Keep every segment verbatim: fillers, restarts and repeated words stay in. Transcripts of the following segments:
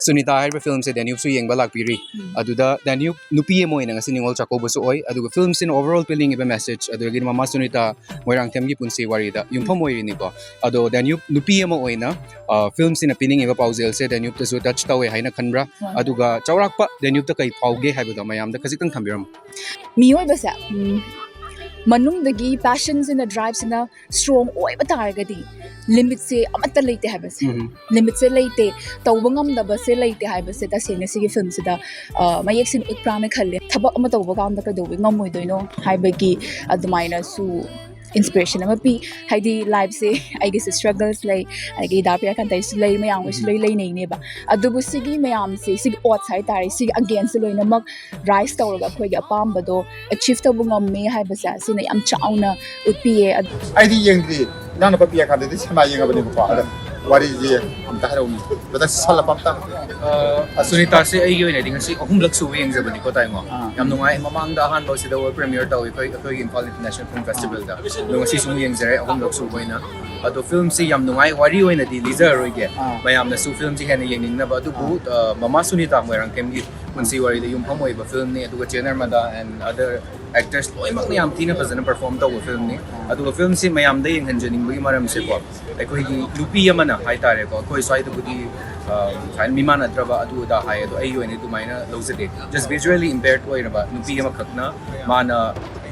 ꯁꯨꯅꯤꯇꯥ ꯍꯥꯏꯔꯤꯕ ꯐꯤꯂꯝꯁꯦ ꯗꯦꯅ꯭ꯌꯨꯕꯁꯨ ꯌꯦꯡꯕ ꯂꯥꯛꯄꯤꯔꯤ꯫ ꯑꯗꯨꯗ ꯗꯦꯅ꯭ꯌꯨꯕ ꯅꯨꯄꯤ ꯑꯃ ꯑꯣꯏꯅ ꯉꯁꯤ ꯅꯤꯉꯣꯜ ꯆꯥꯛꯀꯧꯕꯁꯨ ꯑꯣꯏ, ꯑꯗꯨꯒ ꯐꯤꯂꯝꯁꯤꯅ overall ꯄꯤꯅꯤꯡꯉꯤꯕ ꯃꯦꯁꯦꯖ, ꯑꯗꯨꯗꯒꯤ ꯃꯃꯥ ꯁꯨꯅꯤꯇꯥ ꯃꯣꯏꯔꯥꯡꯊꯦꯝꯒꯤ ꯄꯨꯟꯁꯤ ꯋꯥꯔꯤꯗ ꯌꯨꯝꯐꯝ ꯑꯣꯏꯔꯤꯅꯤꯀꯣ꯫ ꯑꯗꯣ ꯗꯦꯅ꯭ꯌꯨꯕ ꯅꯨꯄꯤ ꯑꯃ ꯑꯣꯏꯅ, ꯑ, ꯐꯤꯂꯝꯁꯤꯅ ꯄꯤꯅꯤꯡꯉꯤꯕ ꯄꯥꯎꯖꯦꯜꯁꯦ ꯗꯦꯅ꯭ꯌꯨꯕꯇꯁꯨ ꯇꯆ ꯇꯧꯋꯦ ꯍꯥꯏꯅ ꯈꯟꯕ꯭ꯔꯥ? ꯑꯗꯨꯒ ꯆꯥꯎꯔꯥꯛꯄ ꯗꯦꯅ꯭ꯌꯨꯕꯇ ꯀꯩ ꯐꯥꯎꯒꯦ ꯍꯥꯏꯕꯗꯣ ꯃꯌꯥꯝꯗ ꯈꯖꯤꯛꯇꯪ ꯊꯝꯕꯤꯔꯝꯃꯨ꯫ ꯃꯤꯑꯣꯏꯕꯁꯦ, ꯎꯝ, ꯃꯅꯨꯡꯗꯒꯤ ꯄꯦꯁꯟꯁꯤꯅ, ꯗ꯭ꯔꯥꯏꯕꯁꯤꯅ ꯁ꯭ꯇ꯭ꯔꯣꯡ ꯑꯣꯏꯕ ꯇꯥꯔꯒꯗꯤ ꯂꯤꯃꯤꯠꯁꯦ ꯑꯃꯠꯇ ꯂꯩꯇꯦ ꯍꯥꯏꯕꯁꯦ꯫ ꯂꯤꯃꯤꯠꯁꯦ ꯂꯩꯇꯦ, ꯇꯧꯕ ꯉꯝꯗꯕꯁꯦ ꯂꯩꯇꯦ ꯍꯥꯏꯕꯁꯦ ꯇꯁꯦꯡꯅ ꯁꯤꯒꯤ ꯐꯤꯂꯝꯁꯤꯗ, ꯑ, ꯃꯌꯦꯛ ꯁꯦꯡꯅ ꯎꯠꯄ꯭ꯔꯥꯅ ꯈꯜꯂꯦ꯫ ꯊꯕꯛ ꯑꯃ ꯇꯧꯕ ꯀꯥꯟꯗ ꯀꯩꯗꯧꯕꯩ ꯉꯝꯃꯣꯏꯗꯣꯏꯅꯣ ꯍꯥꯏꯕꯒꯤ ꯑꯗꯨꯃꯥꯏꯅꯁꯨ ꯏꯟꯁꯄꯤꯔꯦꯁꯟ ꯑꯃ ꯄꯤ꯫ ꯍꯥꯏꯗꯤ ꯂꯥꯏꯐꯁꯦ ꯑꯩꯒꯤꯁꯨ ꯁ꯭ꯇ꯭ꯔꯒꯜꯁ ꯂꯩ, ꯑꯗꯒꯤ ꯗꯥ ꯄꯤꯌꯥꯀꯥꯟꯇꯒꯤꯁꯨ ꯂꯩ, ꯃꯌꯥꯝꯒꯤꯁꯨ ꯂꯣꯏ ꯂꯩꯅꯩꯅꯦꯕ꯫ ꯑꯗꯨꯕꯨ ꯁꯤꯒꯤ ꯃꯌꯥꯝꯁꯦ, ꯁꯤꯒꯤ ꯑꯣꯠꯁ ꯍꯥꯏꯇꯥꯔꯦ, ꯁꯤꯒꯤ ꯑꯒꯦꯟꯁꯁꯦ ꯂꯣꯏꯅꯃꯛ ꯔꯥꯏꯁ ꯇꯧꯔꯒ ꯑꯩꯈꯣꯏꯒꯤ ꯑꯄꯥꯝꯕꯗꯣ ꯑꯦꯆꯤꯞ ꯇꯧꯕ ꯉꯝꯃꯦ ꯍꯥꯏꯕꯁꯦ ꯁꯤꯅ ꯌꯥꯝ ꯆꯥꯎꯅ ꯎꯠꯄꯤꯌꯦ꯫ ꯑꯗꯨ ꯑꯩꯗꯤ ꯌꯦꯡꯗ꯭ꯔꯤ꯫ ꯏꯅꯥꯎꯅꯨꯄꯥ ꯄꯤꯌꯥꯀꯥꯟꯇꯗꯤ ꯁꯤꯅꯦꯃꯥ ꯌꯦꯡꯉꯕꯅꯦꯕꯀꯣ꯫ ꯑꯗ ꯋꯥꯔꯤꯁꯦ ꯑꯝꯇ ꯍꯥꯏꯔꯛꯎꯅꯦ꯫ ꯕ꯭ꯔꯗꯔ, ꯁꯜꯂꯞ ꯑꯝꯇ꯫ ꯑ, ꯁꯨꯅꯤꯇꯥꯁꯦ ꯑꯩꯒꯤ ꯑꯣꯏꯅꯗꯤ ꯉꯁꯤ ꯑꯍꯨꯝꯂꯛ ꯁꯨꯕ ꯌꯦꯡꯖꯕꯅꯤꯀꯣ, ꯇꯥꯏꯃꯣ꯫ ꯑꯥ꯫ ꯌꯥꯝ ꯅꯨꯡꯉꯥꯏ꯫ ꯃꯃꯥꯡꯗ ꯑꯍꯥꯟꯕ ꯁꯤꯗ ꯋꯥꯔꯜ ꯄ꯭ꯔꯤꯃꯤꯌꯔ ꯇꯧꯋꯤ ꯑꯩꯈꯣꯏ, ꯑꯩꯈꯣꯏꯒꯤ ꯏꯝꯐꯥꯜ ꯏꯟꯇꯔꯅꯦꯁꯅꯦꯜ ꯐꯤꯜꯝ ꯐꯦꯁꯇꯤꯚꯦꯜꯗ꯫ ꯑꯗꯣ ꯉꯁꯤꯁꯨ ꯑꯃꯨꯛ ꯌꯦꯡꯖꯔꯦ ꯑꯍꯨꯝꯂꯛ ꯁꯨꯕ ꯑꯣꯏꯅ꯫ ꯑꯗꯣ ꯐꯤꯂꯝꯁꯤ ꯌꯥꯝ ꯅꯨꯡꯉꯥꯏ꯫ ꯋꯥꯔꯤ ꯑꯣꯏꯅꯗꯤ ꯂꯤꯖꯔꯔꯣꯏꯒꯦ꯫ ꯑꯥ꯫ ꯃꯌꯥꯝꯅꯁꯨ ꯐꯤꯂꯝꯁꯤ ꯍꯦꯟꯅ ꯌꯦꯡꯅꯤꯡꯅꯕ꯫ ꯑꯗꯨꯕꯨ, ꯑꯥ꯫ ꯑ, ꯃꯃꯥ ꯁꯨꯅꯤꯇꯥ ꯃꯣꯏꯔꯥꯡꯊꯦꯝꯒꯤ ꯄꯨꯟꯁꯤ ꯋꯥꯔꯤꯗ ꯌꯨꯝꯐꯝ ꯑꯣꯏꯕ ꯐꯤꯂꯝꯅꯤ꯫ ꯑꯗꯨꯒ ꯆꯦ ꯅꯔꯃꯗꯥ and other actors ꯂꯣꯏꯅꯃꯛꯅ ꯌꯥꯝ ꯊꯤꯅ ꯐꯖꯅ ꯄꯔꯐꯣꯔꯝ ꯇꯧꯕ ꯐꯤꯂꯝꯅꯤ꯫ ꯑꯗꯨꯒ ꯐꯤꯂꯝꯁꯤ ꯃꯌꯥꯝꯗ ꯌꯦꯡꯍꯟꯖꯅꯤꯡꯕꯒꯤ ꯃꯔꯝꯁꯦꯀꯣ, ꯑꯩꯈꯣꯏꯒꯤ ꯅꯨꯄꯤ ꯑꯃꯅ ꯍꯥꯏꯇꯥꯔꯦꯀꯣ, ꯑꯩꯈꯣꯏ ꯁ꯭ꯋꯥꯏꯗꯕꯨꯗꯤ, ꯑ, ꯁꯨꯃꯥꯏꯅ ꯃꯤꯃꯥꯟꯅꯗ꯭ꯔꯕ ꯑꯗꯨ ꯑꯗꯥ ꯍꯥꯏ, ꯑꯗꯣ ꯑꯩꯒꯤ ꯑꯣꯏꯅꯗꯤ ꯑꯗꯨꯃꯥꯏꯅ ꯂꯧꯖꯗꯦ꯫ Just visually impaired ꯑꯣꯏꯔꯕ ꯅꯨꯄꯤ ꯑꯃꯈꯛꯅ ꯃꯥꯅ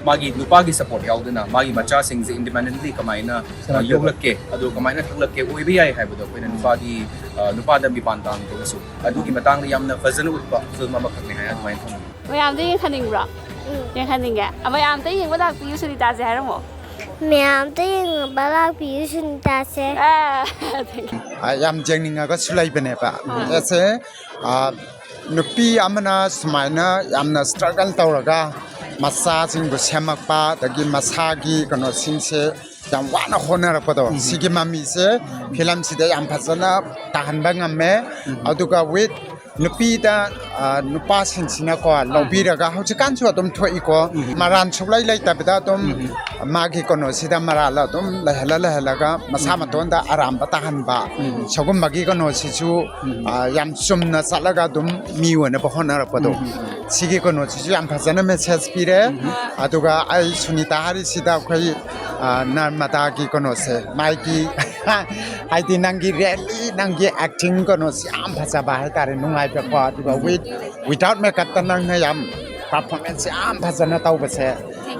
ꯃꯥꯒꯤ ꯅꯨꯄꯥꯒꯤ ꯁꯄꯣꯔꯠ ꯌꯥꯎꯗꯅ ꯃꯥꯒꯤ ꯃꯆꯥꯁꯤꯡꯁꯦ ꯏꯟꯗꯤꯄꯦꯟꯗꯦꯟꯠꯂꯤ ꯀꯃꯥꯏꯅ, ꯑ, ꯌꯣꯛꯂꯛꯀꯦ, ꯑꯗꯣ ꯀꯃꯥꯏꯅ ꯊꯣꯛꯂꯛꯀꯦ, ꯑꯣꯏꯕ ꯌꯥꯏ ꯍꯥꯏꯕꯗꯣ ꯑꯩꯈꯣꯏꯅ ꯅꯨꯄꯥꯒꯤ, ꯑ, ꯅꯨꯄꯥꯗ ꯃꯤꯄꯥꯟ ꯇꯥꯡꯗ꯭ꯔꯒꯁꯨ ꯑꯗꯨꯒꯤ ꯃꯇꯥꯡꯗ ꯌꯥꯝꯅ ꯐꯖꯅ ꯎꯠꯄ ꯐꯤꯂꯝ ꯑꯃꯈꯛꯅꯤ ꯍꯥꯏ ꯑꯗꯨꯃꯥꯏꯅ ꯊꯝꯃꯤ꯫ ꯃꯌꯥꯝꯗ ꯌꯦꯡꯍꯟꯅꯤꯡꯕ꯭ꯔꯣ? ꯎꯝ꯫ ꯌꯦꯡꯍꯟꯅꯤꯡꯉꯦ? ꯑ, ꯃꯌꯥꯝꯗ ꯌꯦꯡꯕ ꯂꯥꯛꯄꯤꯌꯨ ꯁꯨꯅꯤꯇꯥꯁꯦ ꯍꯥꯏꯔꯝꯃꯣ꯫ ꯃꯌꯥꯝꯗ ꯌꯦꯡꯕ ꯂꯥꯛꯄꯤꯌꯨ ꯁꯨꯅꯤꯇꯥꯁꯦ꯫ ꯑ, thank you꯫ ꯑ, ꯌꯥꯝ ꯌꯦꯡꯅꯤꯡꯉꯒꯁꯨ ꯂꯩꯕꯅꯦꯕ꯫ ꯑꯥ꯫ ꯑꯁꯦ, ꯑ, ꯅꯨꯄꯤ ꯑꯃꯅ ꯁꯨꯃꯥꯏꯅ ꯌꯥꯝꯅ ꯁ꯭ꯇ꯭ꯔꯒꯜ ꯇꯧꯔꯒ ꯃꯆꯥꯁꯤꯡꯕꯨ ꯁꯦꯝꯃꯛꯄ, ꯑꯗꯒꯤ ꯃꯁꯥꯒꯤ ꯀꯩꯅꯣꯁꯤꯡꯁꯦ ꯌꯥꯝ ꯋꯥꯅ ꯍꯣꯠꯅꯔꯛꯄꯗꯣ, ꯎꯝ꯫ ꯁꯤꯒꯤ ꯃꯃꯤꯁꯦ ꯐꯤꯂꯝꯁꯤꯗ ꯌꯥꯝ ꯐꯖꯅ ꯇꯥꯍꯟꯕ ꯉꯝꯃꯦ꯫ ꯎꯝ꯫ ꯑꯗꯨꯒ with ꯅꯨꯄꯤꯗ, ꯑ, ꯅꯨꯄꯥꯁꯤꯡꯁꯤꯅꯀꯣ ꯂꯧꯕꯤꯔꯒ ꯍꯧꯖꯤꯛꯀꯥꯟꯁꯨ ꯑꯗꯨꯝ ꯊꯣꯛꯏꯀꯣ꯫ ꯎꯝ꯫ ꯃꯔꯥꯟ ꯁꯨꯛꯂꯩ ꯂꯩꯇꯕꯤꯗ ꯑꯗꯨꯝ ꯎꯝ꯫ ꯃꯥꯒꯤ ꯀꯩꯅꯣꯁꯤꯗ ꯃꯔꯥꯜ ꯑꯗꯨꯝ ꯂꯩꯍꯜꯂ ꯂꯩꯍꯜꯂꯒ ꯃꯁꯥ ꯎꯝ꯫ ꯃꯇꯣꯟꯗ ꯑꯔꯥꯟꯕ ꯇꯥꯍꯟꯕ, ꯎꯝ꯫ ꯁꯤꯒꯨꯝꯕꯒꯤ ꯀꯩꯅꯣꯁꯤꯁꯨ, ꯎꯝ꯫ ꯑ, ꯌꯥꯝ ꯆꯨꯝꯅ ꯆꯠꯂꯒ ꯑꯗꯨꯝ ꯃꯤ ꯑꯣꯏꯅꯕ ꯍꯣꯠꯅꯔꯛꯄꯗꯣ꯫ ꯎꯝ꯫ ꯁꯤꯒꯤ ꯀꯩꯅꯣꯁꯤꯁꯨ ꯌꯥꯝ ꯐꯖꯅ ꯃꯦꯁꯦꯖ ꯄꯤꯔꯦ꯫ ꯎꯝ꯫ ꯑꯗꯨꯒ ꯑꯩ ꯁꯨꯅꯤꯇꯥ ꯍꯥꯏꯔꯤꯁꯤꯗ ꯑꯩꯈꯣꯏ, ꯑ, ꯅꯔꯃꯗꯥꯒꯤ ꯀꯩꯅꯣꯁꯦ, ꯃꯥꯒꯤ ꯍꯥꯏꯗꯤ ꯅꯪꯒꯤ ꯔꯦꯂꯤ, ꯅꯪꯒꯤ ꯑꯦꯛꯇꯤꯡ ꯀꯩꯅꯣꯁꯤ ꯌꯥꯝ ꯐꯖꯕ ꯍꯥꯏꯇꯥꯔꯦ, ꯅꯨꯡꯉꯥꯏꯕꯀꯣ꯫ ꯑꯗꯨꯒ with, without makeupꯇ ꯅꯪꯅ ꯌꯥꯝ performance ꯌꯥꯝ ꯐꯖꯅ ꯇꯧꯕꯁꯦ,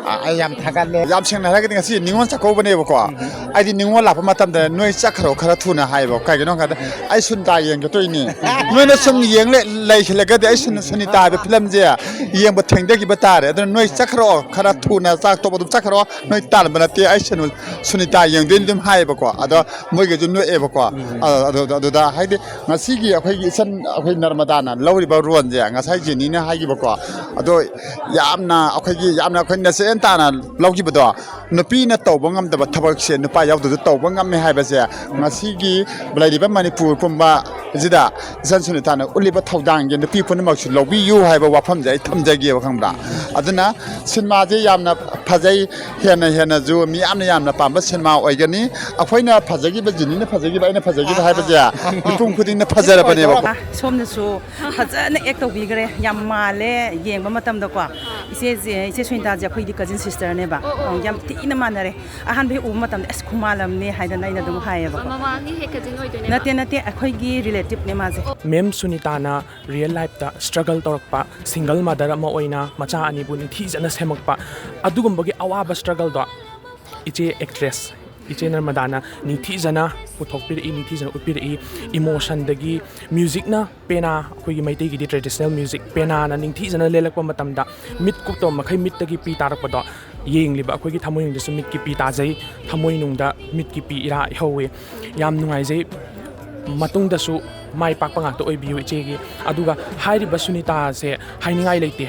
ꯑ, ꯑꯩ ꯌꯥꯝ ꯊꯥꯒꯠꯂꯦ꯫ ꯌꯥꯝ ꯁꯦꯡꯅ ꯍꯥꯏꯔꯒꯗꯤ ꯉꯁꯤ ꯅꯤꯉꯣꯜ ꯆꯥꯛꯀꯧꯕꯅꯦꯕꯀꯣ꯫ ꯎꯝ꯫ ꯑꯩꯗꯤ ꯅꯤꯉꯣꯜ ꯂꯥꯛꯄ ꯃꯇꯝꯗ ꯅꯣꯏ ꯆꯠꯈ꯭ꯔꯣ ꯈꯔ ꯊꯨꯅ ꯍꯥꯏꯌꯦꯕ꯫ ꯀꯩꯒꯤꯅꯣ ꯍꯥꯏꯕꯗ ꯑꯩ ꯁꯨꯅꯤꯇꯥ ꯌꯦꯡꯒꯗꯣꯏꯅꯤ꯫ ꯅꯣꯏꯅ ꯁꯨꯝ ꯌꯦꯡ ꯂꯩ-, ꯂꯩꯁꯤꯜꯂꯒꯗꯤ ꯑꯩ ꯁꯨꯅ-, ꯁꯨꯅꯤꯇꯥ ꯍꯥꯏꯕ ꯐꯤꯂꯝꯁꯦ ꯌꯦꯡꯕ ꯊꯦꯡꯊꯈꯤꯕ ꯇꯥꯔꯦ꯫ ꯑꯗꯨꯅ ꯅꯣꯏ ꯆꯠꯈ꯭ꯔꯣ ꯈꯔ ꯊꯨꯅ, ꯆꯥꯛ ꯇꯣꯛꯄ ꯑꯗꯨꯝ ꯆꯠꯈ꯭ꯔꯣ꯫ ꯅꯣꯏ ꯇꯥꯟꯕ ꯅꯠꯇꯦ, ꯑꯩ ꯁꯨꯅ-, ꯁꯨꯅꯤꯇꯥ ꯌꯦꯡꯗꯣꯏꯅꯤ ꯑꯗꯨꯝ ꯍꯥꯏꯌꯦꯕꯀꯣ꯫ ꯑꯗꯣ ꯃꯣꯏꯒꯤꯁꯨ ꯅꯣꯛꯑꯦꯕꯀꯣ꯫ ꯎꯝ꯫ ꯑ-, ꯑꯗꯨ-, ꯑꯗꯨꯗ ꯍꯥꯏꯗꯤ ꯉꯁꯤꯒꯤ ꯑꯩꯈꯣꯏꯒꯤ ꯏꯆꯟ, ꯑꯩꯈꯣꯏ ꯅꯔꯃꯗꯥꯅ ꯂꯧꯔꯤꯕ ꯔꯣꯜꯁꯦ ꯉꯁꯥꯏ ꯖꯦꯅꯤꯅ ꯍꯥꯏꯈꯤꯕꯀꯣ, ꯑꯗꯣ ꯌꯥꯝꯅ ꯑꯩꯈꯣꯏꯒꯤ, ꯌꯥꯝꯅ ꯑꯩꯈꯣꯏ ꯅꯦꯆꯔꯦꯜ ꯇꯥꯅ ꯂꯧꯈꯤꯕꯗꯣ, ꯅꯨꯄꯤꯅ ꯇꯧꯕ ꯉꯝꯗꯕ ꯊꯕꯛꯁꯦ ꯅꯨꯄꯥ ꯌꯥꯎꯗ꯭ꯔꯁꯨ ꯇꯧꯕ ꯉꯝꯃꯦ ꯍꯥꯏꯕꯁꯦ ꯉꯁꯤꯒꯤ ꯂꯩꯔꯤꯕ ꯃꯅꯤꯄꯨꯔ ꯄꯨꯝꯕ ꯑꯁꯤꯗ ꯏꯆꯟ ꯁꯨꯅꯤꯇꯥꯅ ꯎꯠꯂꯤꯕ ꯊꯧꯗꯥꯡꯒꯤ ꯅꯨꯄꯤ ꯄꯨꯝꯅꯃꯛꯁꯨ ꯂꯧꯕꯤꯌꯨ ꯍꯥꯏꯕ ꯋꯥꯐꯝꯁꯦ ꯑꯩ ꯊꯝꯖꯒꯦꯕ, ꯈꯪꯕ꯭ꯔꯥ? ꯑꯗꯨꯅ ꯁꯤꯅꯦꯃꯥꯁꯦ ꯌꯥꯝꯅ ꯐꯖꯩ, ꯍꯦꯟꯅ ꯍꯦꯟꯅꯁꯨ ꯃꯤꯌꯥꯝꯅ ꯌꯥꯝꯅ ꯄꯥꯝꯕ ꯁꯤꯅꯦꯃꯥ ꯑꯣꯏꯒꯅꯤ꯫ ꯑꯩꯈꯣꯏꯅ ꯐꯖꯈꯤꯕ, ꯖꯦꯅꯤꯅ ꯐꯖꯈꯤꯕ, ꯑꯩꯅ ꯐꯖꯈꯤꯕ ꯍꯥꯏꯕꯁꯦ ꯃꯤꯄꯨꯝ ꯈꯨꯗꯤꯡꯅ ꯐꯖꯔꯕꯅꯦꯕ꯫ ꯁꯣꯝꯅꯁꯨ ꯐꯖꯅ ꯑꯦꯛ ꯇꯧꯕꯤꯈ꯭ꯔꯦ, ꯌꯥꯝ ꯃꯥꯜꯂꯦ ꯌꯦꯡꯕ ꯃꯇꯝꯗꯀꯣ꯫ ꯏꯆꯦꯁꯦ, ꯏꯆꯦ ꯁꯨꯅꯤꯇꯥꯁꯦ ꯑꯩꯈꯣꯏꯗꯤ ꯀꯖꯤꯟ ꯁꯤꯁꯇꯔꯅꯦꯕ꯫ ꯑꯣ, ꯑꯣ꯫ ꯌꯥꯝ ꯊꯤꯅ ꯃꯥꯟꯅꯔꯦ꯫ ꯑꯍꯥꯟꯕ ꯍꯦꯛ ꯎꯕ ꯃꯇꯝꯗ ꯑꯁ ꯈꯨꯃꯥꯜꯂꯝꯅꯦ ꯍꯥꯏꯗꯅ ꯑꯩꯅ ꯑꯗꯨꯝ ꯍꯥꯏꯌꯦꯕꯀꯣ꯫ ꯃꯃꯥꯒꯤ ꯍꯦꯛ ꯀꯖꯤꯟ ꯑꯣꯏꯗꯣꯏꯅꯦꯕ? ꯅꯠꯇꯦ, ꯅꯠꯇꯦ, ꯑꯩꯈꯣꯏꯒꯤ ꯔꯤꯂꯦꯇꯤꯞꯅꯦ ꯃꯥꯁꯦ꯫ ꯃꯦꯝ ꯁꯨꯅꯤꯇꯥꯅ ꯔꯤꯌꯦꯜ ꯂꯥꯏꯐꯇ ꯁ꯭ꯇ꯭ꯔꯒꯜ ꯇꯧꯔꯛꯄ ꯁꯤꯡꯒꯜ ꯃꯥꯗꯔ ꯑꯃ ꯑꯣꯏꯅ ꯃꯆꯥ ꯑꯅꯤꯕꯨ ꯅꯤꯡꯊꯤꯖꯅ ꯁꯦꯝꯃꯛꯄ, ꯑꯗꯨꯒꯨꯝꯕꯒꯤ ꯑꯋꯥꯕ ꯁ꯭ꯇ꯭ꯔꯒꯜꯗꯣ ꯏꯆꯦ ꯑꯦꯛꯇ꯭ꯔꯦꯁ, ꯏꯆꯦ ꯅꯔꯃꯗꯥꯅ ꯅꯤꯡꯊꯤꯖꯅ ꯄꯨꯊꯣꯛꯄꯤꯔꯛꯏ, ꯅꯤꯡꯊꯤꯖꯅ ꯎꯠꯄꯤꯔꯛꯏ꯫ ꯏꯃꯣꯁꯟꯗꯒꯤ ꯃ꯭ꯌꯨꯖꯤꯛꯅ ꯄꯦꯅꯥ, ꯑꯩꯈꯣꯏꯒꯤ ꯃꯩꯇꯩꯒꯤꯗꯤ ꯇ꯭ꯔꯦꯗꯤꯁꯅꯦꯜ ꯃ꯭ꯌꯨꯖꯤꯛ, ꯄꯦꯅꯥꯅ ꯅꯤꯡꯊꯤꯖꯅ ꯂꯦꯜꯂꯛꯄ ꯃꯇꯝꯗ ꯃꯤꯠ ꯀꯨꯞꯇꯕ ꯃꯈꯩ ꯃꯤꯠꯇꯒꯤ ꯄꯤ ꯇꯥꯔꯛꯄꯗꯣ ꯌꯦꯡꯂꯤꯕ ꯑꯩꯈꯣꯏꯒꯤ ꯊꯃꯣꯏꯅꯨꯡꯗꯁꯨ ꯃꯤꯠꯀꯤ ꯄꯤ ꯇꯥꯖꯩ, ꯊꯃꯣꯏꯅꯨꯡꯗ ꯃꯤꯠꯀꯤ ꯄꯤ ꯏꯔꯥ ꯏꯍꯧꯋꯤ꯫ ꯌꯥꯝ ꯅꯨꯡꯉꯥꯏꯖꯩ꯫ ꯃꯇꯨꯡꯗꯁꯨ ꯃꯥꯏ ꯄꯥꯛꯄ ꯉꯥꯛꯇ ꯑꯣꯏꯕꯤꯌꯨ ꯏꯆꯦꯒꯤ꯫ ꯑꯗꯨꯒ ꯍꯥꯏꯔꯤꯕ ꯁꯨꯅꯤꯇꯥꯁꯦ ꯍꯥꯏꯅꯤꯡꯉꯥꯏ ꯂꯩꯇꯦ,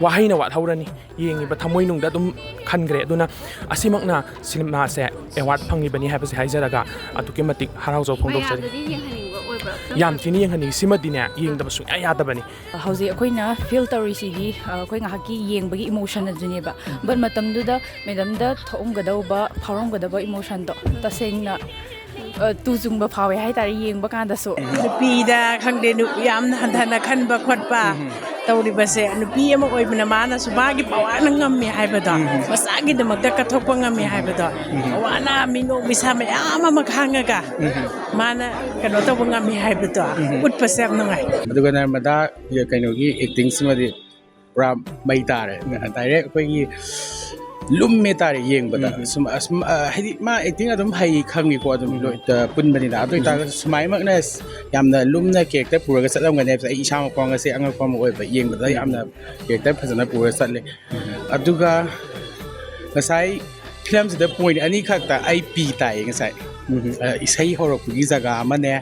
ꯋꯥꯍꯩꯅ ꯋꯥꯠꯍꯧꯔꯅꯤ꯫ ꯌꯦꯡꯉꯤꯕ ꯊꯃꯣꯏꯅꯨꯡꯗ ꯑꯗꯨꯝ ꯈꯟꯈ꯭ꯔꯦ꯫ ꯑꯗꯨꯅ ꯑꯁꯤꯃꯛꯅ ꯁꯤꯅꯦꯃꯥꯁꯦ ꯑꯦꯋꯥꯔꯗ ꯐꯪꯉꯤꯕꯅꯤ ꯍꯥꯏꯕꯁꯦ ꯍꯥꯏꯖꯔꯒ ꯑꯗꯨꯛꯀꯤ ꯃꯇꯤꯛ ꯍꯔꯥꯎꯖꯕ ꯐꯣꯡꯗꯣꯛꯆꯔꯤ꯫ ꯃꯌꯥꯝꯗꯗꯤ ꯌꯦꯡꯍꯟꯅꯤꯡꯕ ꯑꯣꯏꯕ꯭ꯔꯥ? ꯌꯥꯝ ꯊꯤꯅ ꯌꯦꯡꯍꯟꯅꯤꯡꯉꯤ꯫ ꯁꯤꯃꯗꯤꯅꯦ, ꯌꯦꯡꯗꯕ ꯁꯨꯡꯌꯥ ꯌꯥꯗꯕꯅꯤ꯫ ꯍꯧꯖꯤꯛ ꯑꯩꯈꯣꯏꯅ ꯐꯤꯜ ꯇꯧꯔꯤꯁꯤꯗꯤ ꯑ, ꯑꯩꯈꯣꯏ ꯉꯥꯏꯍꯥꯛꯀꯤ ꯌꯦꯡꯕꯒꯤ ꯏꯃꯣꯁꯟ ꯑꯗꯨꯅꯦꯕ꯫ ꯕꯠ ꯃꯇꯝꯗꯨꯗ ꯃꯦꯗꯝꯗ ꯊꯣꯛꯑꯝꯒꯗꯧꯕ, ꯐꯥꯎꯔꯝꯒꯗꯕ ꯏꯃꯣꯁꯟꯗꯣ ꯇꯁꯦꯡꯅ ꯑ, ꯇꯨ ꯆꯨꯡꯕ ꯐꯥꯎꯋꯦ ꯍꯥꯏꯇꯥꯔꯦ ꯌꯦꯡꯕ ꯀꯥꯟꯗꯁꯨ꯫ ꯅꯨꯄꯤꯗ ꯈꯪꯗꯦ, ꯅꯨ- ꯌꯥꯝꯅ ꯍꯟꯊꯅ ꯈꯟꯕ ꯈꯣꯠꯄ ꯇꯧꯔꯤꯕꯁꯦ, ꯅꯨꯄꯤ ꯑꯃ ꯑꯣꯏꯕꯅ ꯃꯥꯅꯁꯨ ꯃꯥꯒꯤ ꯄꯋꯥꯔꯅ ꯉꯝꯃꯦ ꯍꯥꯏꯕꯗꯣ, ꯃꯆꯥꯒꯤꯗꯃꯛꯇ ꯀꯠꯊꯣꯛꯄ ꯉꯝꯃꯦ ꯍꯥꯏꯕꯗꯣ, ꯋꯥꯅ ꯃꯤꯅꯣꯛ ꯃꯤꯁꯥ ꯃꯌꯥꯝ ꯑꯃ ꯈꯥꯡꯉꯒ ꯃꯥꯅ ꯀꯩꯅꯣ ꯇꯧꯕ ꯉꯝꯃꯤ ꯍꯥꯏꯕꯗꯣ ꯎꯠꯄꯁꯦ ꯌꯥꯝ ꯅꯨꯡꯉꯥꯏ꯫ ꯑꯗꯨꯒ ꯅꯔꯃꯗꯥ ꯀꯩꯅꯣꯒꯤ ꯑꯦꯛꯇꯤꯡꯁꯤꯃꯗꯤ ꯄꯨꯔꯥ ꯃꯩ ꯇꯥꯔꯦ꯫ ꯗꯥꯏꯔꯦꯛ ꯑꯩꯈꯣꯏꯒꯤ ꯂꯨꯝꯃꯦ ꯇꯥꯔꯦ ꯌꯦꯡꯕꯗ꯫ ꯁꯨꯝ ꯑꯁꯨꯝ ꯑ, ꯍꯥꯏꯗꯤ ꯃꯥ ꯑꯦꯛꯇꯤꯡ ꯑꯗꯨꯝ ꯍꯩ ꯈꯪꯉꯤꯀꯣ, ꯑꯗꯨꯝ ꯂꯣꯏ ꯄꯨꯟꯕꯅꯤꯅ꯫ ꯑꯗꯨ ꯑꯣꯏꯇꯥꯔꯒꯁꯨ ꯁꯨꯃꯥꯏꯃꯛꯅ ꯌꯥꯝꯅ ꯂꯨꯝꯅ ꯀꯦꯔꯦꯛꯇꯔ ꯄꯨꯔꯒ ꯆꯠꯂꯝꯒꯅꯤ ꯍꯥꯏꯕꯁꯦ ꯑꯩ ꯏꯁꯥꯃꯛ ꯐꯥꯎ ꯉꯁꯤ ꯑꯉꯛꯄ ꯑꯃ ꯑꯣꯏꯕ, ꯌꯦꯡꯕꯗ ꯌꯥꯝꯅ ꯀꯦꯔꯦꯛꯇꯔ ꯐꯖꯅ ꯄꯨꯔꯒ ꯆꯠꯂꯦ꯫ ꯑꯗꯨꯒ ꯉꯁꯥꯏ ꯐꯤꯂꯝꯁꯤꯗ ꯄꯣꯏꯟ ꯑꯅꯤꯈꯛꯇ ꯑꯩ ꯄꯤ ꯇꯥꯏꯌꯦ ꯉꯁꯥꯏ꯫ ꯑ, ꯏꯁꯩ ꯍꯧꯔꯛꯄꯒꯤ ꯖꯒꯥ ꯑꯃꯅꯦ,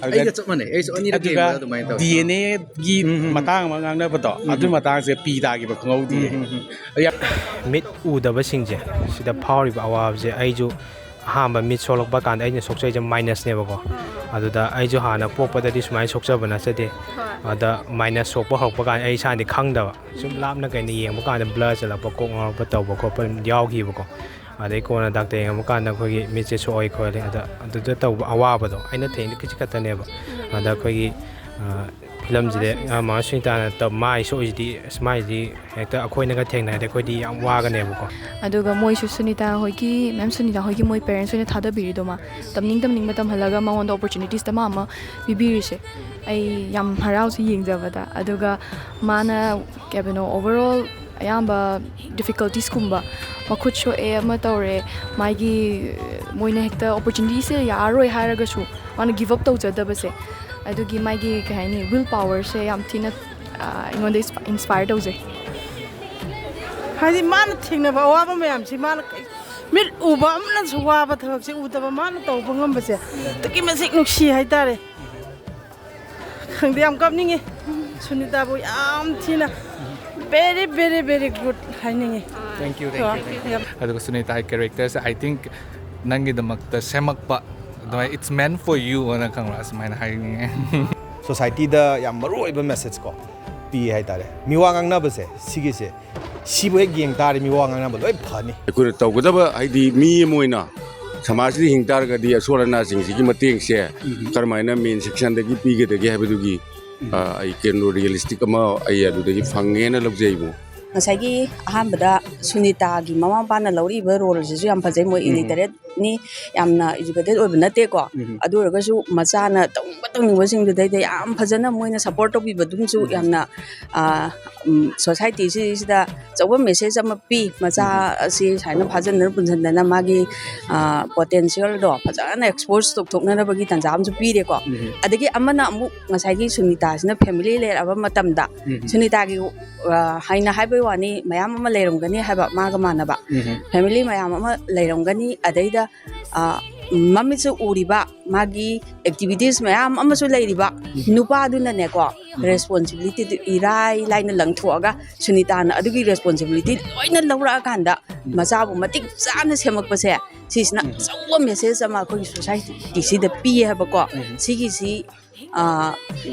ꯑꯗꯨꯒ ꯑꯩꯒ ꯆꯞ ꯃꯥꯟꯅꯩ꯫ ꯑꯩꯁꯨ ꯑꯅꯤꯔꯛ ꯑꯗꯨꯒ ꯌꯦꯡꯕꯗ ꯑꯗꯨꯃꯥꯏꯅ ꯇꯧꯋꯤ꯫ ꯗꯤ ꯑꯦꯟ ꯑꯦꯒꯤ ꯃꯇꯥꯡ ꯑꯃ ꯉꯥꯡꯅꯕꯗꯣ, ꯑꯗꯨ ꯃꯇꯥꯡꯁꯦ ꯄꯤ ꯇꯥꯈꯤꯕ ꯈꯪꯍꯧꯗꯤꯌꯦ꯫ ꯌꯥꯝ ꯃꯤꯠ ꯎꯗꯕꯁꯤꯡꯁꯦ ꯁꯤꯗ ꯐꯥꯎꯔꯤꯕ ꯑꯋꯥꯕꯁꯦ ꯑꯩꯁꯨ ꯑꯍꯥꯟꯕ ꯃꯤꯠ ꯁꯣꯛꯂꯛꯄ ꯀꯥꯟꯗ ꯑꯩꯅ ꯁꯣꯛꯆꯩꯁꯦ ꯃꯥꯏꯅꯁꯅꯦꯕꯀꯣ꯫ ꯑꯗꯨꯗ ꯑꯩꯁꯨ ꯍꯥꯟꯅ ꯄꯣꯛꯄꯗꯗꯤ ꯁꯨꯃꯥꯏꯅ ꯁꯣꯛꯆꯕ ꯅꯠꯆꯗꯦ꯫ ꯑꯗ ꯃꯥꯏꯅꯁ ꯁꯣꯛꯄ ꯍꯧꯔꯛꯄ ꯀꯥꯟꯗ ꯑꯩ ꯏꯁꯥꯅꯗꯤ ꯈꯪꯗꯕ, ꯁꯨꯝ ꯂꯥꯞꯅ ꯀꯩꯅ ꯌꯦꯡꯕ ꯀꯥꯟꯗ ꯕ꯭ꯂꯔ ꯆꯠꯂꯛꯄ, ꯀꯣꯛ ꯉꯥꯎꯔꯛꯄ ꯇꯧꯕ ꯈꯣꯠꯄ ꯑꯗꯨꯝ ꯌꯥꯎꯈꯤꯕꯀꯣ꯫ ꯑꯗꯩ ꯀꯣꯟꯅ ꯗꯥꯛꯇꯔ ꯌꯦꯡꯉꯕ ꯀꯥꯟꯗ ꯑꯩꯈꯣꯏꯒꯤ ꯃꯤꯠꯁꯦ ꯁꯣꯛꯏ ꯈꯣꯠꯂꯤ, ꯑꯗ ꯑꯗꯨꯗ ꯇꯧꯕ ꯑꯋꯥꯕꯗꯣ ꯑꯩꯅ ꯊꯦꯡꯅ ꯈꯤꯖꯤꯛ ꯈꯛꯇꯅꯦꯕ꯫ ꯑꯗ ꯑꯩꯈꯣꯏꯒꯤ ꯑ, ꯐꯤꯂꯝꯁꯤꯗ ꯑ, ꯃꯃꯥ ꯁꯨꯅꯤꯇꯥꯅ ꯇꯧ- ꯃꯥꯏ ꯁꯣꯛꯏꯁꯤꯗꯤ ꯑꯁ, ꯃꯥꯏꯁꯤꯗꯤ ꯍꯦꯛꯇ ꯑꯩꯈꯣꯏꯅꯒ ꯊꯦꯡꯅꯔꯗꯤ ꯑꯩꯈꯣꯏꯗꯤ ꯌꯥꯝ ꯋꯥꯒꯅꯦꯕꯀꯣ꯫ ꯑꯗꯨꯒ ꯃꯣꯏꯁꯨ ꯁꯨꯅꯤꯇꯥ ꯍꯣꯏꯒꯤ, ꯃꯦꯝ ꯁꯨꯅꯤꯇꯥ ꯍꯣꯏꯒꯤ ꯃꯣꯏ ꯄꯦꯔꯦꯟꯁ ꯑꯣꯏꯅ ꯊꯥꯗꯕꯤꯔꯤꯗꯣ, ꯃꯥ ꯇꯝꯅꯤꯡ ꯇꯝꯅꯤꯡꯕ ꯇꯝꯍꯜꯂꯒ ꯃꯉꯣꯟꯗ ꯑꯣꯄꯣꯔꯆꯨꯅꯤꯇꯤꯁꯇ ꯃꯥ ꯑꯃ ꯄꯤꯕꯤꯔꯤꯁꯦ, ꯑꯩ ꯌꯥꯝ ꯍꯔꯥꯎꯖꯩ ꯌꯦꯡꯖꯕꯗ꯫ ꯑꯗꯨꯒ ꯃꯥꯅ ꯀꯩꯅꯣ, ꯑꯣꯚꯔꯑꯣꯜ ꯑꯌꯥꯝꯕ ꯗꯤꯐꯤꯀꯜꯇꯤꯁꯀꯨꯝꯕ, ꯃꯈꯨꯠ ꯁꯣꯛꯑꯦ, ꯑꯃ ꯇꯧꯔꯦ, ꯃꯥꯒꯤ, ꯃꯣꯏꯅ ꯍꯦꯛꯇ ꯑꯣꯄꯣꯔꯆꯨꯅꯤꯇꯤꯁꯦ ꯌꯥꯔꯔꯣꯏ ꯍꯥꯏꯔꯒꯁꯨ ꯃꯥꯅ ꯒꯤꯞ ꯑꯞ ꯇꯧꯖꯗꯕꯁꯦ, ꯑꯗꯨꯒꯤ ꯃꯥꯒꯤ, ꯀꯩ ꯍꯥꯏꯅꯤ, ꯋꯤꯜ ꯄꯥꯋꯔꯁꯦ ꯌꯥꯝ ꯊꯤꯅ ꯑ, ꯑꯩꯉꯣꯟꯗ ꯏꯟꯁꯄꯥꯏꯔ ꯇꯧꯖꯩ꯫ ꯍꯥꯏꯗꯤ ꯃꯥꯅ ꯊꯦꯡꯅꯕ ꯑꯋꯥꯕ ꯃꯌꯥꯝꯁꯤ ꯃꯥꯅ ꯀꯩ- ꯃꯤꯠ ꯎꯕ ꯑꯃꯅꯁꯨ ꯋꯥꯕ ꯊꯕꯛꯁꯦ ꯎꯗꯕ ꯃꯥꯅ ꯇꯧꯕ ꯉꯝꯕꯁꯦ ꯑꯗꯨꯛꯀꯤ ꯃꯇꯤꯛ ꯅꯨꯡꯁꯤ ꯍꯥꯏꯇꯥꯔꯦ꯫ ꯈꯪꯗꯦ, ꯌꯥꯝ ꯀꯞꯅꯤꯡꯉꯤ꯫ ꯁꯨꯅꯤꯇꯥꯕꯨ ꯌꯥꯝ ꯊꯤꯅ very very very good ꯍꯥꯏꯅꯤꯡꯉꯤ꯫ Thank you, thank you, thank you. ꯑꯗꯨꯒ ꯁꯨꯅꯤꯇꯥꯒꯤ ꯀꯦꯔꯦꯛꯇꯔꯁꯦ, I think, ꯅꯪꯒꯤꯗꯃꯛꯇ ꯁꯦꯝꯃꯛꯄ, ꯑꯗꯨꯃꯥꯏꯅ "It's meant for you" ꯑꯅ ꯈꯪꯕ꯭ꯔꯥ, ꯑꯁꯨꯃꯥꯏꯅ ꯍꯥꯏꯅꯤꯡꯉꯦ꯫ ꯁꯣꯁꯥꯏꯇꯤꯗ ꯌꯥꯝ ꯃꯔꯨ ꯑꯣꯏꯕ ꯃꯦꯁꯦꯖ ꯀꯣ ꯄꯤ ꯍꯥꯏꯇꯥꯔꯦ꯫ ꯃꯤꯋꯥ ꯉꯥꯡꯅꯕꯁꯦ ꯁꯤꯒꯤꯁꯦ, ꯁꯤꯕꯨ ꯍꯦꯛ ꯌꯦꯡ ꯇꯥꯔꯗꯤ ꯃꯤꯋꯥ ꯉꯥꯡꯅꯕ ꯂꯣꯏ ꯐꯅꯤ꯫ ꯑꯩꯈꯣꯏꯅ ꯇꯧꯒꯗꯕ, ꯍꯥꯏꯗꯤ ꯃꯤ ꯑꯃ ꯑꯣꯏꯅ ꯁꯃꯥꯖꯁꯤꯗ ꯍꯤꯡ ꯇꯥꯔꯒꯗꯤ ꯑꯁꯣꯜ ꯑꯅꯥꯁꯤꯡꯁꯤꯒꯤ ꯃꯇꯦꯡꯁꯦ ꯀꯔꯝꯍꯥꯏꯅ ꯃꯦꯟ ꯁꯦꯛꯁꯟꯗꯒꯤ ꯄꯤꯒꯗꯒꯦ ꯍꯥꯏꯕꯗꯨꯒꯤ, ꯑ, ꯑꯩ ꯀꯩꯅꯣ, ꯔꯤꯌꯦꯂꯤꯁꯇꯤꯛ ꯑꯃ ꯑꯩ ꯑꯗꯨꯗꯒꯤ ꯐꯪꯉꯦꯅ ꯂꯧꯖꯩ ꯏꯕꯨꯡ꯫ ꯉꯁꯥꯏꯒꯤ ꯑꯍꯥꯟꯕꯗ ꯁꯨꯅꯤꯇꯥꯒꯤ ꯃꯃꯥ ꯃꯄꯥꯅ ꯂꯧꯔꯛꯏꯕ ꯔꯣꯜꯁꯤꯁꯨ ꯌꯥꯝ ꯐꯖꯩ꯫ ꯃꯣꯏ ꯏꯂꯤꯇꯔꯦꯠꯅꯤ, ꯌꯥꯝꯅ ꯏꯖꯨꯀꯦꯇꯦꯠ ꯑꯣꯏꯕ ꯅꯠꯇꯦꯀꯣ꯫ ꯑꯗꯨ ꯑꯣꯏꯔꯒꯁꯨ ꯃꯆꯥꯅ ꯇꯧꯅꯤꯡꯕ ꯇꯧꯅꯤꯡꯕꯁꯤꯡꯗꯨꯗꯩꯗ ꯌꯥꯝ ꯐꯖꯅ ꯃꯣꯏꯅ ꯁꯞꯄꯣꯔꯠ ꯇꯧꯕꯤꯕꯗꯨꯝꯁꯨ ꯌꯥꯝꯅ, ꯑ, ꯎꯝ, ꯁꯣꯁꯥꯏꯇꯤꯁꯤꯗ ꯑꯆꯧꯕ ꯃꯦꯁꯦꯖ ꯑꯃ ꯄꯤ꯫ ꯃꯆꯥ ꯑꯁꯤ ꯁꯨꯃꯥꯏꯅ ꯐꯥꯖꯤꯟꯗꯅ ꯄꯨꯟꯁꯤꯟꯗꯅ ꯃꯥꯒꯤ, ꯑ, ꯄꯣꯇꯦꯟꯁꯤꯌꯦꯜꯗꯣ ꯐꯖꯅ ꯑꯦꯛꯁꯄꯣꯖ ꯇꯧꯊꯣꯛꯅꯅꯕꯒꯤ ꯇꯥꯟꯖꯥ ꯑꯃꯁꯨ ꯄꯤꯔꯦꯀꯣ꯫ ꯑꯗꯒꯤ ꯑꯃꯅ ꯑꯃꯨꯛ ꯉꯁꯥꯏꯒꯤ ꯁꯨꯅꯤꯇꯥꯁꯤꯅ ꯐꯦꯃꯤꯂꯤ ꯂꯩꯔꯛꯑꯕ ꯃꯇꯝꯗ ꯁꯨꯅꯤꯇꯥꯒꯤ, ꯑ, ꯍꯥꯏꯅ ꯍꯥꯏꯕꯩ ꯋꯥꯅꯤ, ꯃꯌꯥꯝ ꯑꯃ ꯂꯩꯔꯝꯒꯅꯤ ꯍꯥꯏꯕ, ꯃꯥꯒ ꯃꯥꯟꯅꯕ ꯐꯦꯃꯤꯂꯤ ꯃꯌꯥꯝ ꯑꯃ ꯂꯩꯔꯝꯒꯅꯤ꯫ ꯑꯗꯩꯗ, ꯑ, ꯃꯃꯤꯠꯁꯨ ꯎꯔꯤꯕ ꯃꯥꯒꯤ ꯑꯦꯛꯇꯤꯚꯤꯇꯤꯁ ꯃꯌꯥꯝ ꯑꯃꯁꯨ ꯂꯩꯔꯤꯕ ꯅꯨꯄꯥꯗꯨꯅꯅꯦꯀꯣ, ꯔꯦꯁꯄꯣꯟꯁꯤꯕꯤꯂꯤꯇꯤꯗꯨ ꯏꯔꯥꯏ ꯂꯥꯏꯅ ꯂꯪꯊꯣꯛꯑꯒ ꯁꯨꯅꯤꯇꯥꯅ ꯑꯗꯨꯒꯤ ꯔꯦꯁꯄꯣꯟꯁꯤꯕꯤꯂꯤꯇꯤ ꯂꯣꯏꯅ ꯂꯧꯔꯛꯑꯀꯥꯟꯗ ꯃꯆꯥꯕꯨ ꯃꯇꯤꯛ ꯆꯥꯅ ꯁꯦꯝꯃꯛꯄꯁꯦ, ꯁꯤꯁꯤꯅ ꯑꯆꯧꯕ ꯃꯦꯁꯦꯖ ꯑꯃ ꯑꯩꯈꯣꯏꯒꯤ ꯁꯣꯁꯥꯏꯇꯤꯁꯤꯗ ꯄꯤꯌꯦ ꯍꯥꯏꯕꯀꯣ꯫ ꯁꯤꯒꯤꯁꯤ, ꯑ,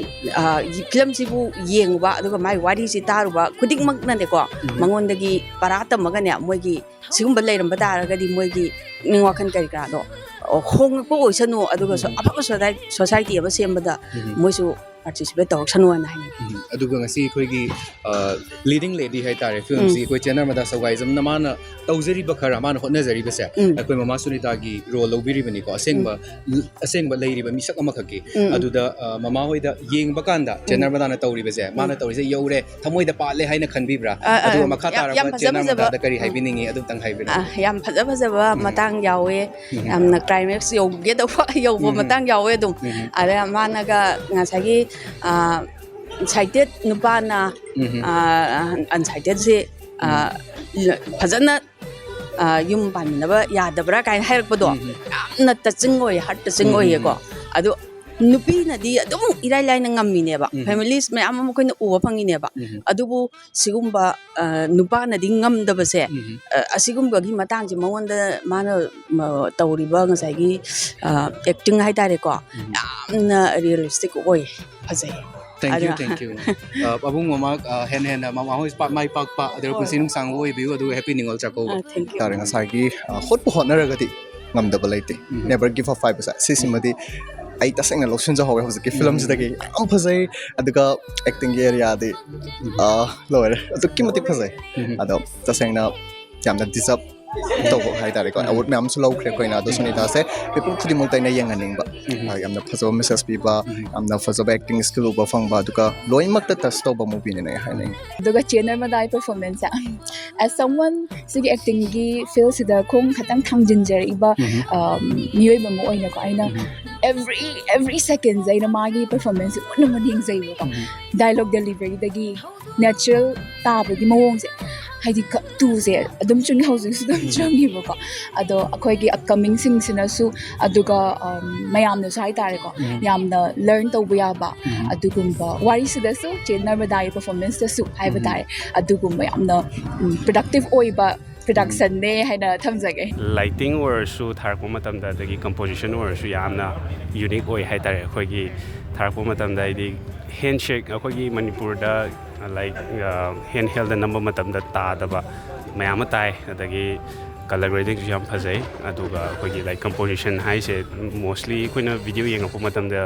ꯑ, ꯐꯤꯂꯝꯁꯤꯕꯨ ꯌꯦꯡꯉꯨꯕ, ꯑꯗꯨꯒ ꯃꯥꯒꯤ ꯋꯥꯔꯤꯁꯤ ꯇꯥꯔꯨꯕ ꯈꯨꯗꯤꯡꯃꯛꯅꯅꯦꯀꯣ, ꯃꯉꯣꯟꯗꯒꯤ ꯄꯔꯥ ꯇꯝꯃꯒꯅꯦ, ꯃꯣꯏꯒꯤ ꯁꯤꯒꯨꯝꯕ ꯂꯩꯔꯝꯕ ꯇꯥꯔꯒꯗꯤ ꯃꯣꯏꯒꯤ ꯄꯨꯛꯅꯤꯡ ꯋꯥꯈꯜ ꯀꯔꯤ ꯀꯔꯥꯗꯣ, ꯑ, ꯍꯣꯡꯉꯛꯄ ꯑꯣꯏꯁꯅꯨ, ꯑꯗꯨꯒ ꯁꯣ-, ꯑꯐꯕ ꯁꯣꯁꯥꯏ-, ꯁꯣꯁꯥꯏꯇꯤ ꯑꯃ ꯁꯦꯝꯕꯗ ꯃꯣꯏꯁꯨ ꯄꯥꯔꯇꯤꯁꯤꯄꯦꯠ ꯇꯧꯔꯛꯁꯅꯨꯅ ꯍꯥꯏꯅꯤꯡꯉꯤ꯫ ꯎꯝ, ꯑꯗꯨꯒ ꯉꯁꯤ ꯑꯩꯈꯣꯏꯒꯤ ꯂꯤꯗꯤꯡ ꯂꯦꯗꯤ ꯍꯥꯏꯇꯥꯔꯦ, ꯐꯤꯂꯝꯁꯤ ꯑꯩꯈꯣꯏ ꯆꯦꯅꯔꯃꯗꯥ ꯁꯧꯒꯥꯏꯖꯝꯅ ꯃꯥꯅ ꯇꯧꯖꯔꯤꯕ ꯈꯔ, ꯃꯥꯅ ꯍꯣꯠꯅꯖꯔꯤꯕꯁꯦ, ꯎꯝ꯫ ꯑꯩꯈꯣꯏ ꯃꯃꯥ ꯁꯨꯅꯤꯇꯥꯒꯤ ꯔꯣꯜ ꯂꯧꯕꯤꯔꯤꯕꯅꯤꯀꯣ, ꯑꯁꯦꯡꯕ ꯑꯁꯦꯡꯕ ꯂꯩꯔꯤꯕ ꯃꯤꯁꯛ ꯑꯃꯈꯛꯀꯤ꯫ ꯎꯝ꯫ ꯑꯗꯨꯗ, ꯑ, ꯃꯃꯥ ꯍꯣꯏꯗ ꯌꯦꯡꯕ ꯀꯥꯟꯗ ꯆꯦꯅꯔꯃꯗꯥꯅ ꯇꯧꯔꯤꯕꯁꯦ, ꯃꯥꯅ ꯇꯧꯔꯤꯁꯦ ꯌꯧꯔꯦ, ꯊꯃꯣꯏꯗ ꯄꯥꯜꯂꯦ ꯍꯥꯏꯅ ꯈꯟꯕꯤꯕ꯭ꯔꯥ? ꯑ, ꯑ, ꯑꯗꯨꯒ ꯃꯈꯥ ꯌꯥꯝ, ꯌꯥꯝ ꯇꯥꯔꯛꯄ ꯐꯖ ꯐꯖꯕ, ꯆꯦꯅꯔꯃꯗꯥꯗ ꯀꯔꯤ ꯎꯝ꯫ ꯍꯥꯏꯕꯤꯅꯤꯡꯉꯤ, ꯑꯗꯨꯝꯇꯪ ꯍꯥꯏꯕꯤꯔꯣ꯫ ꯑ, ꯌꯥꯝ ꯐꯖ ꯐꯖꯕ ꯃꯇꯥꯡ ꯌꯥꯎꯋꯦ, ꯌꯥꯝꯅ ꯀ꯭ꯂꯥꯏꯃꯦꯛꯁ ꯌꯧꯒꯦ ꯇꯧꯕ ꯌꯧꯕ ꯃꯇꯥꯡ ꯌꯥꯎꯋꯦ ꯑꯗꯨꯝ꯫ ꯑꯗ ꯃꯥꯅꯒ ꯉꯁꯥꯏꯒꯤ, ꯑ, ꯁꯥꯏꯇꯦꯠ ꯅꯨꯄꯥꯅ, ꯑ, ꯑꯟꯁꯥꯏꯇꯦꯠꯁꯦ, ꯑ, ꯐꯖꯅ, ꯑ, ꯌꯨꯝ ꯄꯥꯟꯃꯤꯟꯅꯕ ꯌꯥꯗꯕ꯭ꯔꯥ ꯀꯥꯏꯅ ꯍꯥꯏꯔꯛꯄꯗꯣ ꯌꯥꯝꯅ ꯇꯆꯤꯡ ꯑꯣꯏꯌꯦ, ꯍꯥꯔꯠ ꯇꯆꯤꯡ ꯑꯣꯏꯌꯦꯀꯣ꯫ ꯑꯗꯨ ꯅꯨꯄꯤꯅꯗꯤ ꯑꯗꯨꯝ ꯏꯔꯥꯏ ꯂꯥꯏꯅ ꯉꯝꯃꯤꯅꯦꯕ, ꯎꯝ. ꯐꯦꯃꯤꯂꯤꯁ ꯃꯌꯥꯝ ꯑꯃ ꯑꯩꯈꯣꯏꯅ ꯎꯕ ꯐꯪꯉꯤꯅꯦꯕ꯫ ꯎꯝ. ꯑꯗꯨꯕꯨ ꯁꯤꯒꯨꯝꯕ ꯑ, ꯅꯨꯄꯥꯅꯗꯤ ꯉꯝꯗꯕꯁꯦ, ꯎꯝ. ꯑ, ꯑꯁꯤꯒꯨꯝꯕꯒꯤ ꯃꯇꯥꯡꯁꯦ ꯃꯉꯣꯟꯗ ꯃꯥꯅ ꯃ, ꯇꯧꯔꯤꯕ ꯉꯁꯥꯏꯒꯤ ꯑꯦꯛꯇꯤꯡ ꯍꯥꯏꯇꯥꯔꯦꯀꯣ, ꯎꯝ. ꯌꯥꯝꯅ ꯔꯤꯌꯦꯂꯤꯁꯇꯤꯛ ꯑꯣꯏ, ꯐꯖꯩ꯫ Thank you, ꯑꯗ- thank you. ꯑ, ꯄꯥꯕꯨꯡ ꯃꯃꯥ, ꯑ, ꯍꯦꯟꯅ ꯍꯦꯟꯅ ꯃꯃꯥ ꯍꯣꯏ ꯄꯥꯛ ꯃꯥꯏ ꯄꯥꯛꯄ, ꯑꯗꯨꯒ ꯍꯣꯏ. ꯄꯨꯟꯁꯤ ꯅꯨꯡꯁꯥꯡꯕ ꯑꯣꯏꯕꯤꯌꯨ, ꯑꯗꯨꯒ ꯍꯦꯄꯤ ꯅꯤꯉꯣꯜ ꯆꯥꯛꯀꯧꯕ꯫ ꯑ, thank you. ꯍꯥꯏꯇꯥꯔꯦ, ꯉꯁꯥꯏꯒꯤ ꯑ, ꯍꯣꯠꯄꯨ ꯍꯣꯠꯅꯔꯒꯗꯤ ꯉꯝꯗꯕ ꯂꯩꯇꯦ꯫ ꯎꯝ. Never give up ꯍꯥꯏꯕꯁꯦ ꯁꯤꯁꯤꯃꯗꯤ ꯑꯩ ꯇꯁꯦꯡꯅ ꯂꯧꯁꯤꯟꯖꯍꯧꯋꯦ ꯍꯧꯖꯤꯛꯀꯤ ꯐꯤꯂꯝꯁꯤꯗꯒꯤ꯫ ꯌꯥꯝ ꯐꯖꯩ꯫ ꯑꯗꯨꯒ ꯑꯦꯛꯇꯤꯡꯒꯤ ꯑꯦꯔꯤꯌꯥꯗꯤ ꯑ, ꯂꯣꯏꯔꯦ, ꯑꯗꯨꯛꯀꯤ ꯃꯇꯤꯛ ꯐꯖꯩ꯫ ꯎꯝ. ꯑꯗꯣ ꯇꯁꯦꯡꯅ ꯌꯥꯝꯅ ꯗꯤꯖꯔꯞ ꯇꯧꯕ ꯍꯥꯏꯇꯥꯔꯦꯀꯣ꯫ ꯎꯝ. ꯑꯦꯋꯥꯔꯗ ꯃꯌꯥꯝꯁꯨ ꯂꯧꯈ꯭ꯔꯦ ꯑꯩꯈꯣꯏꯅ꯫ ꯑꯗꯣ ꯁꯨꯅꯤꯇꯥꯁꯦ ꯃꯤꯄꯨꯝ ꯈꯨꯗꯤꯡꯃꯛꯇ ꯑꯩꯅ ꯌꯦꯡꯍꯟꯅꯤꯡꯕ꯫ ꯎꯝ. ꯑ, ꯌꯥꯝꯅ ꯐꯖꯕ ꯃꯦꯁꯦꯖ ꯄꯤꯕ, ꯎꯝ. ꯌꯥꯝꯅ ꯐꯖꯕ ꯑꯦꯛꯇꯤꯡ ꯁ꯭ꯀꯤꯜ ꯎꯕ ꯐꯪꯕ, ꯑꯗꯨꯒ ꯂꯣꯏꯅꯃꯛꯇ ꯇꯆ ꯇꯧꯕ ꯃꯨꯚꯤꯅꯦꯅ ꯑꯩ ꯍꯥꯏꯅꯤꯡꯉꯤ꯫ ꯑꯗꯨꯒ ꯆꯦ ꯅꯔꯃꯗꯥꯒꯤ ꯄꯔꯐꯣꯔꯃꯦꯟꯁꯁꯦ, as someone ꯁꯤꯒꯤ ꯑꯦꯛꯇꯤꯡꯒꯤ ꯐꯤꯜꯁꯤꯗ ꯈꯣꯡ ꯈꯇꯪ ꯊꯥꯡꯖꯤꯟꯖꯔꯛꯏꯕ ꯎꯝ. ꯑ, ꯃꯤꯑꯣꯏꯕ ꯑꯃ ꯑꯣꯏꯅꯀꯣ, ꯑꯩꯅ ꯎꯝ. every every secondꯁꯦ ꯑꯩꯅ ꯃꯥꯒꯤ ꯄꯔꯐꯣꯔꯃꯦꯟꯁꯁꯦ ꯃꯨꯟꯅ ꯃꯨꯟꯅ ꯌꯦꯡꯖꯩꯕꯀꯣ꯫ ꯎꯝ. ꯗꯥꯏꯂꯣꯛ ꯗꯦꯂꯤꯚꯔꯤꯗꯒꯤ ꯅꯦꯆꯔꯦꯜ ꯇꯥꯕꯒꯤ ꯃꯑꯣꯡꯁꯦ, ꯍꯥꯏꯗꯤ ꯀ- ꯇꯨꯁꯦ ꯑꯗꯨꯝ ꯆꯨꯝꯅ ꯍꯧꯖꯤꯛꯁꯨ ꯑꯗꯨꯝ ꯎꯝ. ꯆꯪꯉꯦꯕꯀꯣ꯫ ꯑꯗꯣ ꯑꯩꯈꯣꯏꯒꯤ ꯑꯞꯀꯃꯤꯡꯁꯤꯡꯁꯤꯅꯁꯨ, ꯑꯗꯨꯒ ꯎꯝ, ꯃꯌꯥꯝꯅꯁꯨ ꯍꯥꯏꯇꯥꯔꯦꯀꯣ, ꯎꯝ. ꯌꯥꯝꯅ ꯂꯔꯟ ꯇꯧꯕ ꯌꯥꯕ ꯎꯝ. ꯑꯗꯨꯒꯨꯝꯕ ꯋꯥꯔꯤꯁꯤꯗꯁꯨ ꯆꯦ ꯅꯔꯃꯗꯥꯒꯤ ꯄꯔꯐꯣꯔꯃꯦꯟꯁꯇꯁꯨ ꯍꯥꯏꯕ ꯎꯝ. ꯇꯥꯔꯦ, ꯑꯗꯨꯒꯨꯝꯕ ꯌꯥꯝꯅ ꯄ꯭ꯔꯗꯛꯇꯤꯞ ꯑꯣꯏꯕ ꯄ꯭ꯔꯗꯛꯁꯟꯅꯦ ꯍꯥꯏꯅ ꯊꯝꯖꯒꯦ꯫ ꯂꯥꯏꯇꯤꯡ ꯑꯣꯏꯔꯁꯨ ꯊꯥꯔꯛꯄ ꯃꯇꯝꯗ, ꯑꯗꯒꯤ ꯀꯝꯄꯣꯖꯤꯁꯟ ꯑꯣꯏꯔꯁꯨ ꯌꯥꯝꯅ ꯌꯨꯅꯤꯛ ꯑꯣꯏ ꯍꯥꯏꯇꯥꯔꯦ꯫ ꯑꯩꯈꯣꯏꯒꯤ ꯊꯥꯔꯛꯄ ꯃꯇꯝꯗ ꯍꯥꯏꯗꯤ ꯍꯦꯟ ꯁꯦꯛ, ꯑꯩꯈꯣꯏꯒꯤ ꯃꯅꯤꯄꯨꯔꯗ ꯂꯥꯏꯛ ꯍꯦꯟ ꯍꯦꯜꯗ ꯅꯝꯕ ꯃꯇꯝꯗ ꯇꯥꯗꯕ ꯃꯌꯥꯝ ꯑꯃ ꯇꯥꯏ꯫ ꯑꯗꯒꯤ ꯀꯂꯔ ꯒ꯭ꯔꯦꯗꯤꯡꯁꯨ ꯌꯥꯝ ꯐꯖꯩ꯫ ꯑꯗꯨꯒ ꯑꯩꯈꯣꯏꯒꯤ ꯂꯥꯏꯛ ꯀꯝꯄꯣꯖꯤꯁꯟ ꯍꯥꯏꯁꯦ ꯃꯣꯁꯂꯤ ꯑꯩꯈꯣꯏꯅ ꯚꯤꯗꯤꯑꯣ ꯌꯦꯡꯉꯛꯄ ꯃꯇꯝꯗ,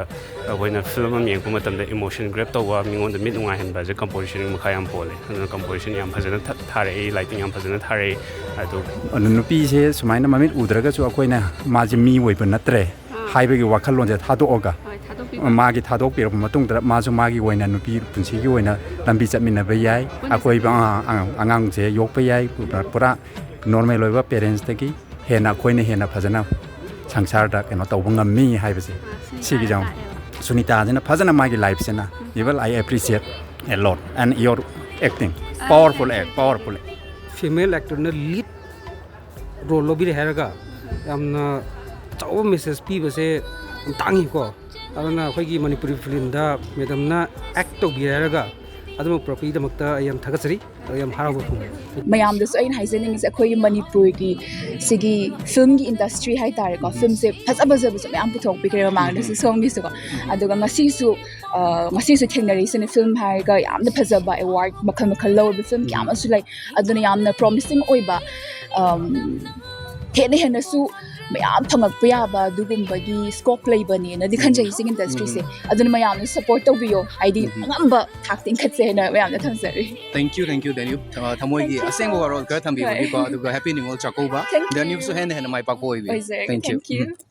ꯑꯩꯈꯣꯏꯅ ꯐꯤꯂꯝ ꯑꯃ ꯌꯦꯡꯉꯛꯄ ꯃꯇꯝꯗ ꯏꯃꯣꯁꯟ ꯒ꯭ꯔꯦꯞ ꯇꯧꯕ, ꯃꯤꯉꯣꯟꯗ ꯃꯤꯠ ꯅꯨꯡꯉꯥꯏꯍꯟꯕꯁꯦ ꯀꯝꯄꯣꯖꯤꯁꯟꯒꯤ ꯃꯈꯥ ꯌꯥꯝ ꯄꯣꯜꯂꯦ꯫ ꯑꯗꯨꯅ ꯀꯝꯄꯣꯖꯤꯁꯟ ꯌꯥꯝ ꯐꯖꯅ ꯊ- ꯊꯥꯔꯛꯏ, ꯂꯥꯏꯇꯤꯡ ꯌꯥꯝ ꯐꯖꯅ ꯊꯥꯔꯛꯏ꯫ ꯑꯗꯨ ꯑꯗꯨ ꯅꯨꯄꯤꯁꯦ ꯁꯨꯃꯥꯏꯅ ꯃꯃꯤꯠ ꯎꯗ꯭ꯔꯒꯁꯨ ꯑꯩꯈꯣꯏꯅ ꯃꯥꯁꯦ ꯃꯤ ꯑꯣꯏꯕ ꯅꯠꯇ꯭ꯔꯦ ꯑꯥ꯫ ꯍꯥꯏꯕꯒꯤ ꯋꯥꯈꯜꯂꯣꯟꯁꯦ ꯊꯥꯗꯣꯛꯑꯒ ꯍꯣꯏ, ꯊꯥꯗꯣꯛꯄꯤꯕ꯫ ꯃꯥꯒꯤ ꯊꯥꯗꯣꯛꯄꯤꯔꯕ ꯃꯇꯨꯡꯗ ꯃꯥꯁꯨ ꯃꯥꯒꯤ ꯑꯣꯏꯅ ꯅꯨꯄꯤ ꯄꯨꯟꯁꯤꯒꯤ ꯑꯣꯏꯅ ꯂꯝꯕꯤ ꯆꯠꯃꯤꯟꯅꯕ ꯌꯥꯏ꯫ ꯄꯨꯟꯅ ꯑꯀꯣꯏꯕ ꯆꯠꯃꯤꯟꯅꯕ꯫ ꯑꯉꯥꯡ- ꯑꯉꯥꯡꯁꯦ ꯌꯣꯛꯄ ꯌꯥꯏ꯫ ꯄꯨꯔꯥ- ꯄꯨꯔꯥ ꯅꯣꯔꯃꯦꯜ ꯑꯣꯏꯕ ꯄꯦꯔꯦꯟꯁꯇꯒꯤ ꯍꯦꯟꯅ ꯑꯩꯈꯣꯏꯅ ꯍꯦꯟꯅ ꯐꯖꯅ ꯁꯪꯁꯥꯔꯗ ꯀꯩꯅꯣ ꯇꯧꯕ ꯉꯝꯃꯤ ꯍꯥꯏꯕꯁꯦ ꯑꯥ, ꯁꯨꯅꯤꯇꯥꯅ ꯁꯤꯒꯤ ꯆꯥꯡ ꯇꯥꯛꯑꯦꯕ꯫ ꯁꯨꯅꯤꯇꯥꯁꯤꯅ ꯐꯖꯅ ꯃꯥꯒꯤ ꯂꯥꯏꯐꯁꯤꯅ, even I appreciate a lot and your acting, powerful act, powerful act. Female ꯑꯦꯛꯇꯔꯅ ꯂꯤꯗ ꯔꯣꯜ ꯂꯧꯕꯤꯔꯦ ꯍꯥꯏꯔꯒ ꯌꯥꯝꯅ ꯑꯆꯧꯕ ꯃꯦꯁꯦꯖ ꯄꯤꯕꯁꯦ ꯌꯥꯝ ꯇꯥꯡꯉꯤꯀꯣ꯫ ꯑꯗꯨꯅ ꯑꯩꯈꯣꯏꯒꯤ ꯃꯅꯤꯄꯨꯔꯤ ꯐꯤꯂꯝꯗ ꯃꯦꯗꯝꯅ ꯑꯦꯛ ꯇꯧꯕꯤꯔꯦ ꯍꯥꯏꯔꯒ ꯑꯗꯨꯃꯛ ꯄꯨꯔꯛꯄꯒꯤꯗꯃꯛꯇ ꯑꯩ ꯌꯥꯝ ꯊꯥꯒꯠꯆꯔꯤ꯫ ꯑꯩ ꯌꯥꯝ ꯍꯔꯥꯎꯕ ꯐꯣꯡꯗꯣꯛꯏ꯫ ꯃꯌꯥꯝꯗꯁꯨ ꯑꯩꯅ ꯍꯥꯏꯖꯅꯤꯡꯉꯤꯁꯦ, ꯑꯩꯈꯣꯏꯒꯤ ꯃꯅꯤꯄꯨꯔꯒꯤ ꯁꯤꯒꯤ ꯐꯤꯂꯝꯒꯤ ꯏꯟꯗꯁꯇ꯭ꯔꯤ ꯍꯥꯏꯇꯥꯔꯦꯀꯣ, ꯐꯤꯂꯝꯁꯦ ꯐꯖ ꯐꯖꯕꯁꯨ ꯃꯌꯥꯝ ꯄꯨꯊꯣꯛꯄꯤꯈ꯭ꯔꯦ ꯃꯃꯥꯡꯗꯁꯨ, ꯁꯣꯝꯒꯤꯁꯨꯀꯣ꯫ ꯑꯗꯨꯒ ꯉꯁꯤꯁꯨ ꯑ, ꯉꯁꯤꯁꯨ ꯊꯦꯡꯅꯔꯤꯁꯤꯅ ꯐꯤꯂꯝ ꯍꯥꯏꯔꯒ ꯌꯥꯝꯅ ꯐꯖꯕ ꯑꯦꯋꯥꯔꯗ ꯃꯈꯜ ꯃꯈꯜ ꯂꯧꯔꯕ ꯐꯤꯂꯝ ꯀꯌꯥ ꯑꯃꯁꯨ ꯂꯩ꯫ ꯑꯗꯨꯅ ꯌꯥꯝꯅ ꯄ꯭ꯔꯣꯃꯤꯁꯤꯡ ꯑꯣꯏꯕ, ꯑꯝ, ꯍꯦꯟꯅ ꯍꯦꯟꯅꯁꯨ ꯃꯌꯥꯝ ꯐꯪꯉꯛꯄ ꯌꯥꯕ ꯑꯗꯨꯒꯨꯝꯕꯒꯤ ꯁ꯭ꯀꯣꯞ ꯂꯩꯕꯅꯦꯅꯗꯤ ꯈꯟꯖꯩ ꯁꯤꯒꯤ ꯏꯟꯗꯁꯇ꯭ꯔꯤꯁꯦ꯫ ꯑꯗꯨꯅ ꯃꯌꯥꯝꯅ ꯁꯞꯄꯣꯔꯠ ꯇꯧꯕꯤꯌꯣ, ꯍꯥꯏꯗꯤ ꯑꯉꯝꯕ ꯊꯥꯛꯇ ꯏꯟꯈꯠꯁꯦ ꯍꯥꯏꯅ ꯃꯌꯥꯝꯗ ꯊꯝꯖꯔꯤ꯫ Thank you, thank you, ꯗꯦꯅꯤꯌꯨ꯫ ꯑ, ꯊꯃꯣꯏꯒꯤ Thank you so ꯑꯁꯦꯡꯕ much. ꯋꯥꯔꯣꯜ ꯈꯔ ꯊꯝꯕꯤꯕꯒꯤꯀꯣ꯫ ꯑꯗꯨꯒ Happy New Year ꯆꯥꯛꯀꯧꯕ꯫ Thank you. ꯗꯦꯅꯤꯌꯨꯁꯨ ꯍꯦꯟꯅ ꯍꯦꯟꯅ ꯃꯥꯏ ꯄꯥꯛꯄ ꯑꯣꯏꯕꯤꯌꯨ꯫ ꯑꯣꯏꯖꯔꯒꯦ꯫ Thank you꯫ Thank you.